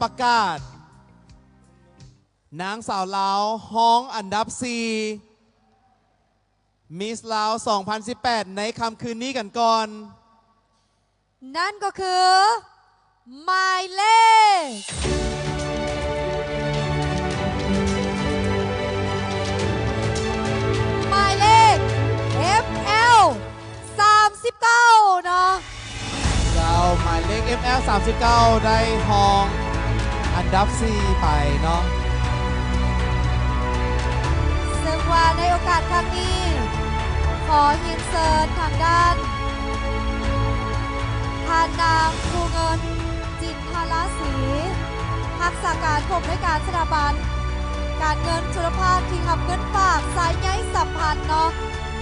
ປະກາດນາງສາວລາວຮອງອັນດັບສີ່ ມິສລາວສອງພັນສິບແປດ ໃນຄ່ຳຄືນນີ້ກັນກ່ອນ. ນັ້ນກໍຄື ໝາຍເລກ ໝາຍເລກ ເອັມແອລ ສາມສິບເກົ້າເນາະ. ເຈົ້າ ໝາຍເລກ ເອັມແອລ ສາມສິບເກົ້າ ໄດ້ຮອງອັນດັບສີ່ໄປເນາະ. ເຊິ່ງວ່າໃນໂອກາດຄັ້ງນີ້ ຂໍຮຽນເຊີນທາງດ້ານ ທ່ານນາງ ພູເງິນ ຈິນທະລາສີ ຮັກສາການຜູ້ອຳນວຍການສະຖາບັນການເງິນຊົລະພາກທີ່ຮັບເງິນຝາກສາຍໃຍສຳພັນເນາະ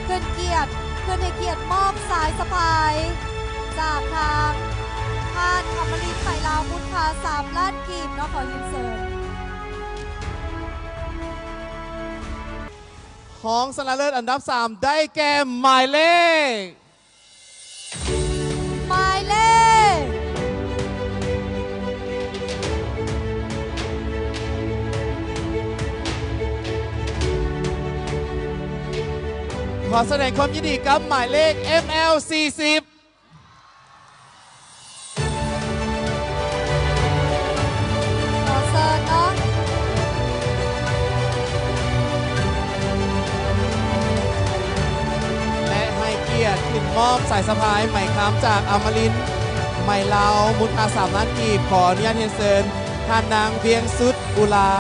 ເປັນກຽດ ເພິ່ນໃຫ້ກຽດມອບສາຍສະພາຍຈາກທາງຮ້ານອະມະລິນໄໝລາວ ມູນຄ່າສາມລ້ານກີບເນາະ. ຂໍຮຽນເຊີນ. ຮອງຊະນະເລີດອັນດັບສາມ ໄດ້ແກ່ໝາຍເລກ ໝາຍເລກ ຂໍສະແດງຄວາມຍິນດີກັບໝາຍເລກ ເອັມແອລ ສີ່ສິບ. ຂໍເຊີນເນາະ ແລະ ໃຫ້ກຽດຂຶ້ນມອບສາຍສະພາຍໄໝຄຳຈາກອະມະລິນໄໝລາວ ມູນຄ່າສາມລ້ານກີບ. ຂໍອະນຸຍາດຮຽນເຊີນທ່ານນາງ ວຽງສຸດ ອຸລາ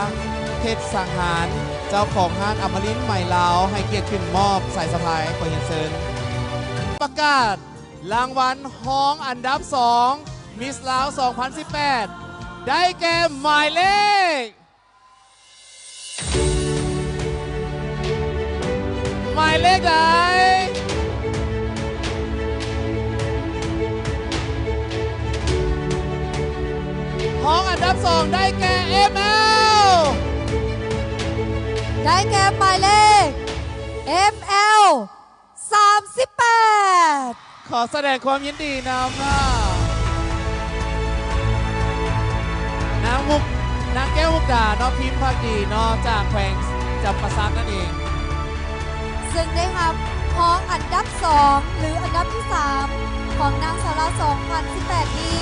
ເພັດສັງຫານ ເຈົ້າຂອງຮ້ານອະມະລິນໄໝລາວ ໃຫ້ກຽດຂຶ້ນມອບສາຍສະພາຍ. ຂໍຮຽນເຊີນ. ປະກາດ ລາງວັນຮອງອັນດັບສອງ ມິສລາວ ສອງພັນສິບແປດ ໄດ້ແກ່ໝາຍເລກ ໝາຍເລກໃດ? ຮອງອັນດັບສອງ ໄດ້ແກ່ ເອັມແອລ ໄດ້ແກ່ໝາຍເລກ ເອັມແອລ ສາມສິບແປດ. ຂໍສະແດງຄວາມຍິນດີນຳເນາະ ນາງມຸກ ນາງແກ້ວມຸກດາເນາະ ພິມພັກດີເນາະ ຈາກແຂວງຈຳປາສັກນັ້ນເອງ ເຊິ່ງໄດ້ຮັບຮອງອັນດັບສອງ ຫຼື ອັນດັບທີສາມ ຂອງນາງສາວລາວ ສອງພັນສິບແປດ ນີ້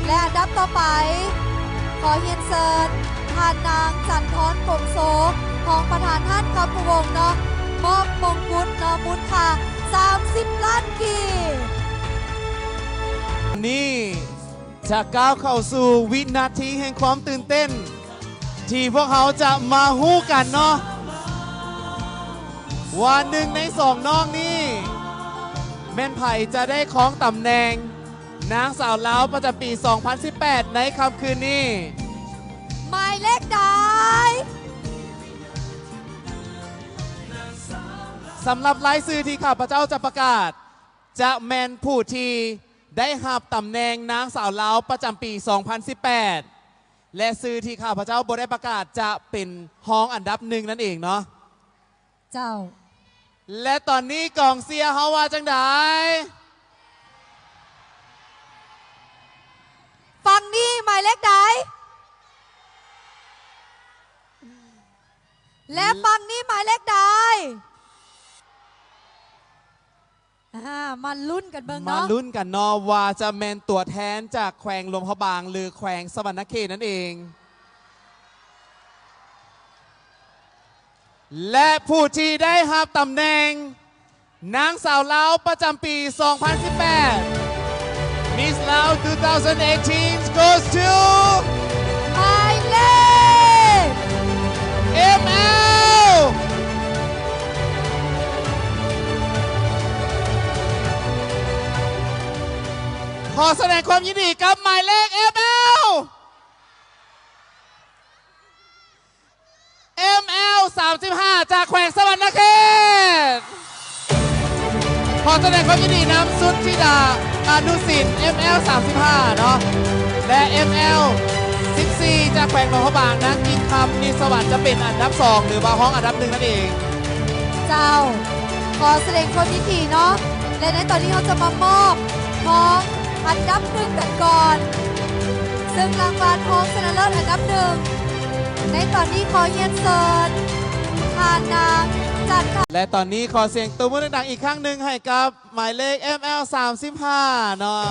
ແລະ ອັນດັບຕໍ່ໄປ ຂໍຮຽນເຊີນ ທ່ານນາງ ຈັນທອນ ກົມໂຊ ຮອງປະທານຮ້ານຄຳພູວົງເນາະ ມອບມົງກຸດເນາະ ມູນຄ່າສາມສິບລ້ານກີບ. ນີ້ຈະກ້າວເຂົ້າສູ່ວິນາທີແຫ່ງຄວາມຕື່ນເຕັ້ນ ທີ່ພວກເຮົາຈະມາຮູ້ກັນເນາະ ວ່າໜຶ່ງໃນສອງນ້ອງນີ້ ແມ່ນໃຜຈະໄດ້ຄອງຕຳແໜ່ງ ນາງສາວລາວປະຈຳປີສອງພັນສິບແປດ ໃນຄ່ຳຄືນນີ້ ໝາຍເລກໃດ? ສຳລັບລາຍຊື່ທີ່ຂ້າພະເຈົ້າຈະປະກາດ ຈະແມ່ນຜູ້ທີ່ໄດ້ຮັບຕຳແໜ່ງນາງສາວລາວປະຈຳປີສອງພັນສິບແປດ ແລະ ຊື່ທີ່ຂ້າພະເຈົ້າບໍ່ໄດ້ປະກາດຈະເປັນຮອງອັນດັບໜຶ່ງນັ້ນເອງເນາະ. ເຈົ້າ ແລະ ຕອນນີ້ກອງເຊຍເຮົາວ່າຈັ່ງໃດ? ຝັ່ງນີ້ໝາຍເລກໃດ? ແລະ ຝັ່ງນີ້ໝາຍເລກໃດ? ອ່າ ມາລຸ້ນກັນເບິ່ງເນາະ ມາລຸ້ນກັນເນາະ ວ່າຈະແມ່ນຕົວແທນຈາກແຂວງຫຼວງພະບາງ ຫຼື ແຂວງສະຫວັນນະເຂດນັ້ນເອງ ແລະ ຜູ້ທີ່ໄດ້ຮັບຕຳແໜ່ງນາງສາວລາວປະຈຳປີສອງພັນສິບແປດ Miss Lao two thousand eighteen goes to ໝາຍເລກ ເອັມແອລ ຂໍສະແດງຄວາມຍິນດີກັບໝາຍເລກ ເອັມແອລ ເອັມແອລ ສາມສິບຫ້າ ຈາກແຂວງສະຫວັນນະເຂດ. ຂໍສະແດງຄວາມຍິນດີນຳ ສຸດທິດາ ອະນຸສິນ ເອັມແອລ ສາມສິບຫ້າ ເນາະ ແລະ ເອັມແອລ ສິບສີ່ ຈາກແຂວງຫຼວງພະບາງ ນາງກິ່ງຄຳ ນິດສະຫວັນ ຈະເປັນອັນດັບສອງ ຫຼືວ່າຮອງອັນດັບໜຶ່ງນັ້ນເອງ. ເຈົ້າ ຂໍສະແດງຄວາມຍິນດີເນາະ ແລະ ໃນຕອນນີ້ເຮົາຈະມາມອບຮອງອັນດັບໜຶ່ງກັນກ່ອນ ເຊິ່ງ ລາງວັນຮອງຊະນະເລີດອັນດັບໜຶ່ງ. ໃນຕອນນີ້ຂໍຮຽນເຊີນທ່ານນາງ ຈັນທະ ແລະ ຕອນນີ້ຂໍສຽງຕົບມືດັງໆອີກຄັ້ງໜຶ່ງໃຫ້ກັບໝາຍເລກ ເອັມແອລ ສາມສິບຫ້າ ເນາະ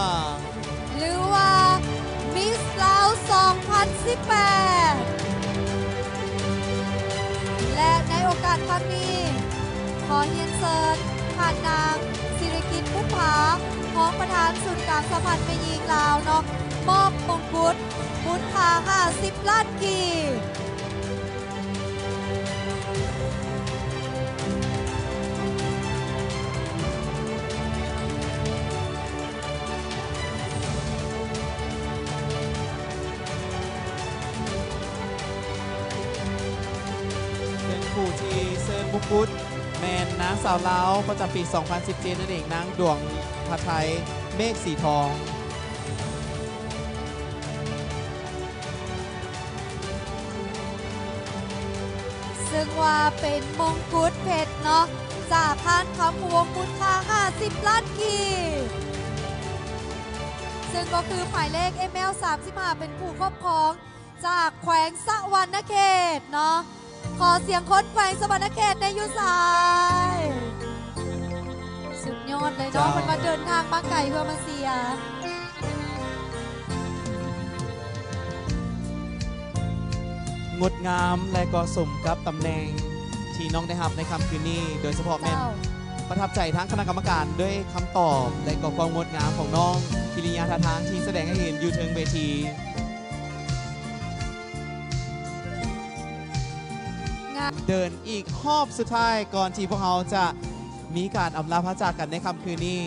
ຫຼືວ່າ ມິສລາວ ສອງພັນສິບແປດ ແລະ ໃນໂອກາດຄັ້ງນີ້ ຂໍຮຽນເຊີນທ່ານນາງ ສິລິກິດ ບຸບຜາ ຮອງປະທານສູນກາງສະຫະພັນແມ່ຍິງລາວເນາະ ມອບມົງກຸດມູນຄ່າຫ້າສິບລ້ານກີບ. ເປັນຜູ້ທີ່ເຊີນມຸງກຸດ ແມ່ນນາງສາວລາວປະຈຳປີສອງພັນສິບເຈັດນັ້ນເອງ ນາງ ດວງພະໄທ ເມກສີທອງ. ເຊິ່ງວ່າເປັນມົງກຸດເພັດເນາະ ຈາກຮ້ານຄຳພູວົງ ມູນຄ່າຫ້າສິບລ້ານກີບ ເຊິ່ງກໍຄືໝາຍເລກ ເອັມແອລ ສາມສິບຫ້າ ເປັນຜູ້ຄອບຄອງ ຈາກແຂວງສະຫວັນນະເຂດເນາະ. ຂໍສຽງຄົນແຂວງສະຫວັນນະເຂດແດ່ຢູ່ໃສ? ສຸດຍອດເລີຍເນາະ ເຈົ້າ ເພິ່ນວ່າເດີນທາງມາໄກເພື່ອມາເຊຍ. ງົດງາມ ແລະ ກໍສົມກັບຕຳແໜ່ງທີ່ນ້ອງໄດ້ຮັບໃນຄ່ຳຄືນນີ້ ໂດຍສະເພາະແມ່ນ ເຈົ້າ ປະທັບໃຈທັງຄະນະກຳມະການດ້ວຍຄຳຕອບ ແລະ ກໍຄວາມງົດງາມຂອງນ້ອງ ກິລິຍາທ່າທາງທີ່ສະແດງໃຫ້ເຫັນຢູ່ເທິງເວທີ. ງາມ ເດີນອີກຮອບສຸດທ້າຍກ່ອນທີ່ພວກເຮົາຈະມີການອຳລາພາຈາກກັນໃນຄ່ຳຄືນນີ້.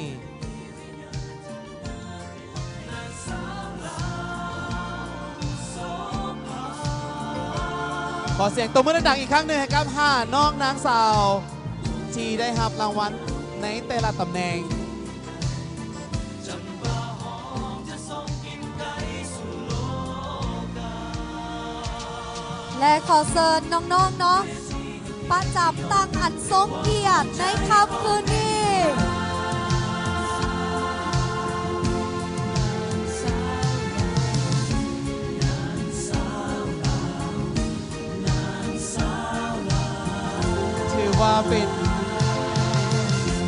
ຂໍສຽງຕົບມືດັງໆອີກຄັ້ງໜຶ່ງໃຫ້ກັບຫ້ານ້ອງນາງສາວທີ່ໄດ້ຮັບລາງວັນໃນແຕ່ລະຕຳແໜ່ງ. ແລະ ຂໍເຊີນນ້ອງໆເນາະ ປະຈຳຕັ່ງອັນຊົງກຽດໃນຄ່ຳຄືນນີ້. ຖືວ່າເປັນ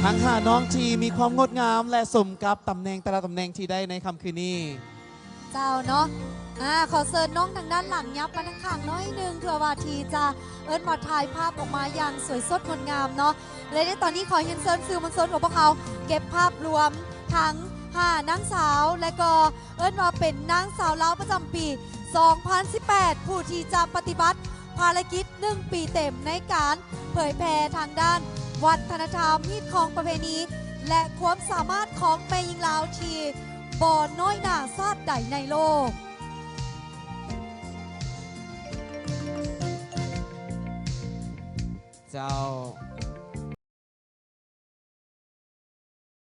ທັງຫ້ານ້ອງທີ່ມີຄວາມງົດງາມ ແລະ ສົມກັບຕຳແໜ່ງແຕ່ລະຕຳແໜ່ງທີ່ໄດ້ໃນຄ່ຳຄືນນີ້. ເຈົ້າເນາະ ອາ ຂໍເຊີນນ້ອງທາງດ້ານຫຼັງ ຫຍັບມາທາງຂ້າງໜ້ອຍໜຶ່ງ ເພື່ອວ່າທີ່ຈະ ເອີ້ນວ່າ ຖ່າຍພາບອອກມາຢ່າງສວຍສົດງົດງາມເນາະ. ແລະ ໃນຕອນນີ້ຂໍຮຽນເຊີນສື່ມວນຊົນຂອງພວກເຮົາ ເກັບພາບລວມທັງຫ້ານາງສາວ ແລະ ກໍເອີ້ນວ່າເປັນນາງສາວລາວປະຈຳປີສອງພັນສິບແປດ ຜູ້ທີ່ຈະປະຕິບັດພາລະກິດໜຶ່ງປີເຕັມ ໃນການເຜີຍແຜ່ທາງດ້ານວັດທະນະທຳ, ຮີດຄອງປະເພນີ ແລະ ຄວາມສາມາດຂອງແມ່ຍິງລາວທີ່ບໍ່ນ້ອຍໜ້າຊາດໃດໃນໂລກ. ເຈົ້າ